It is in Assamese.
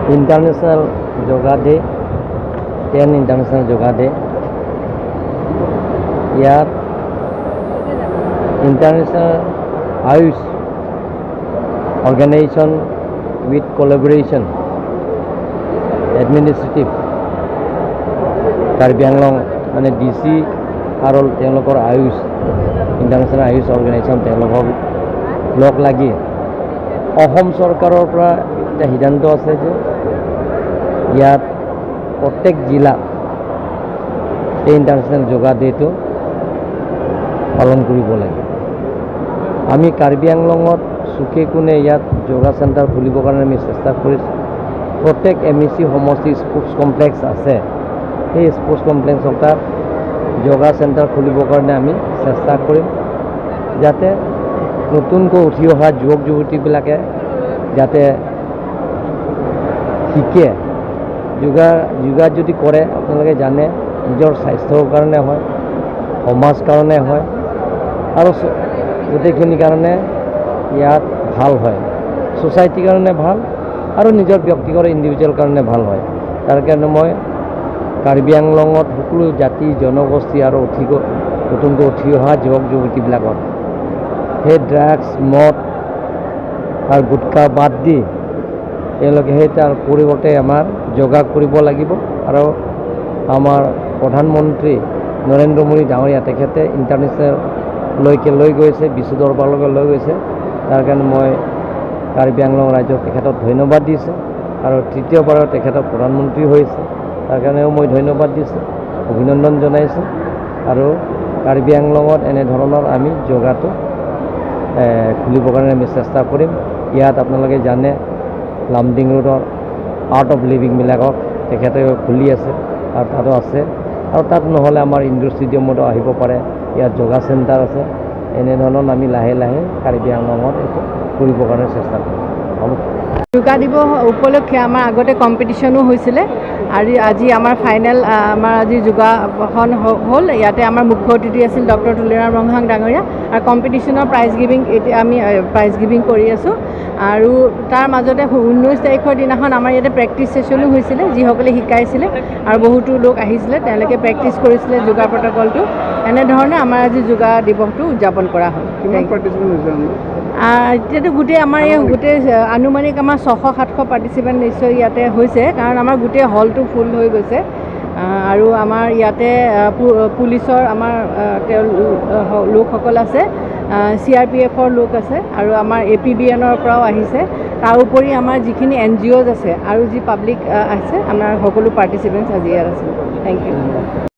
International Yoga Day, 10 International Yoga Day. ইয়াত International AYUSH Organization with collaboration administrative Karbi Anglong, মানে ডি চি আৰু তেওঁলোকৰ আয়ুষ, ইণ্টাৰনেশ্যনেল আয়ুষ অৰ্গেনাইজেশ্যন, তেওঁলোকক লগ লাগি অসম চৰকাৰৰ পৰা এটা সিদ্ধান্ত আছে যে ইয়াত প্ৰত্যেক জিলাত এই ইণ্টাৰনেশ্যনেল যোগা ডে'টো পালন কৰিব লাগে। আমি কাৰ্বি আংলঙত চুকে কোণে ইয়াত যোগা চেণ্টাৰ খুলিবৰ কাৰণে আমি চেষ্টা কৰিছোঁ। প্ৰত্যেক এমইচি সমষ্টি স্পৰ্টছ কমপ্লেক্স আছে, সেই স্পৰ্টছ কমপ্লেক্সত তাত যোগা চেণ্টাৰ খুলিবৰ কাৰণে আমি চেষ্টা কৰিম, যাতে নতুনকৈ উঠি অহা যুৱক যুৱতীবিলাকে যাতে শিকে। যোগা যোগা যদি কৰে, আপোনালোকে জানে, নিজৰ স্বাস্থ্যৰ কাৰণে হয়, সমাজ কাৰণে হয় আৰু গোটেইখিনিৰ কাৰণে ইয়াত ভাল হয়, ছ'চাইটিৰ কাৰণে ভাল আৰু নিজৰ ব্যক্তিগত ইণ্ডিভিজুৱেল কাৰণে ভাল হয়। তাৰ কাৰণে মই কাৰ্বি আংলঙত সকলো জাতি জনগোষ্ঠী আৰু নতুনকৈ উঠি অহা যুৱক যুৱতীবিলাকক সেই ড্ৰাগছ, মদ আৰু গুটকা বাদ দি তেওঁলোকে সেই তাৰ পৰিৱৰ্তে আমাৰ যোগা কৰিব লাগিব। আৰু আমাৰ প্ৰধানমন্ত্ৰী নৰেন্দ্ৰ মোদী ডাঙৰীয়া, তেখেতে ইণ্টাৰনেশ্যনেললৈকে লৈ গৈছে, বিশ্ব দৰবাৰলৈকে লৈ গৈছে। তাৰ কাৰণে মই কাৰ্বি আংলং ৰাজ্যক তেখেতক ধন্যবাদ দিছোঁ। আৰু তৃতীয়বাৰৰ তেখেতক প্ৰধানমন্ত্ৰী হৈছে, তাৰ কাৰণেও মই ধন্যবাদ দিছোঁ, অভিনন্দন জনাইছোঁ। আৰু কাৰ্বি আংলঙত এনেধৰণৰ আমি যোগাটো খুলিবৰ কাৰণে আমি চেষ্টা কৰিম। ইয়াত আপোনালোকে জানে, লামডিং ৰোডৰ আৰ্ট অফ লিভিংবিলাকক তেখেতে খুলি আছে আৰু তাতো আছে আৰু তাত নহ'লে আমাৰ ইণ্ডোৰ ষ্টেডিয়ামতো আহিব পাৰে। ইয়াত যোগা চেণ্টাৰ আছে। এনেধৰণৰ আমি লাহে লাহে কাৰ্বি আংলঙত এইটো কৰিবৰ কাৰণে চেষ্টা কৰিম। হ'ব। যোগা দিৱস উপলক্ষে আমাৰ আগতে কম্পিটিশ্যনো হৈছিলে আৰু আজি আমাৰ ফাইনেল, আমাৰ আজি যোগাসন হ'ল। ইয়াতে আমাৰ মুখ্য অতিথি আছিল ডক্টৰ তুলিৰাম ৰংহাং ডাঙৰীয়া আৰু কম্পিটিশ্যনৰ প্ৰাইজ গিভিং, এতিয়া আমি প্ৰাইজ গিভিং কৰি আছোঁ। আৰু তাৰ মাজতে 19 তাৰিখৰ দিনাখন আমাৰ ইয়াতে প্ৰেক্টিছ ছেশ্যনো হৈছিলে। যিসকলে শিকাইছিলে আৰু বহুতো লোক আহিছিলে, তেওঁলোকে প্ৰেক্টিছ কৰিছিলে যোগা প্ৰট'কলটো। এনেধৰণে আমাৰ আজি যোগা দিৱসটো উদযাপন কৰা হ'ল। কিমান পাৰ্টিচিপেণ্ট হৈছে? এতিয়াতো গোটেই আমাৰ এই গোটেই আনুমানিক আমাৰ 600 700 পাৰ্টিচিপেণ্ট নিশ্চয় ইয়াতে হৈছে, কাৰণ আমাৰ গোটেই হলটো ফুল হৈ গৈছে। আৰু আমাৰ ইয়াতে পুলিচৰ আমাৰ তেওঁ লোকসকল আছে, চিআৰপিএফৰ লোক আছে আৰু আমাৰ এপিবিএনৰ পৰাও আহিছে। তাৰ উপৰি আমাৰ যিখিনি এনজিঅ'জ আছে আৰু যি পাব্লিক আছে, আমাৰ সকলো পাৰ্টিচিপেণ্টছ আজি ইয়াত আছে। Thank you.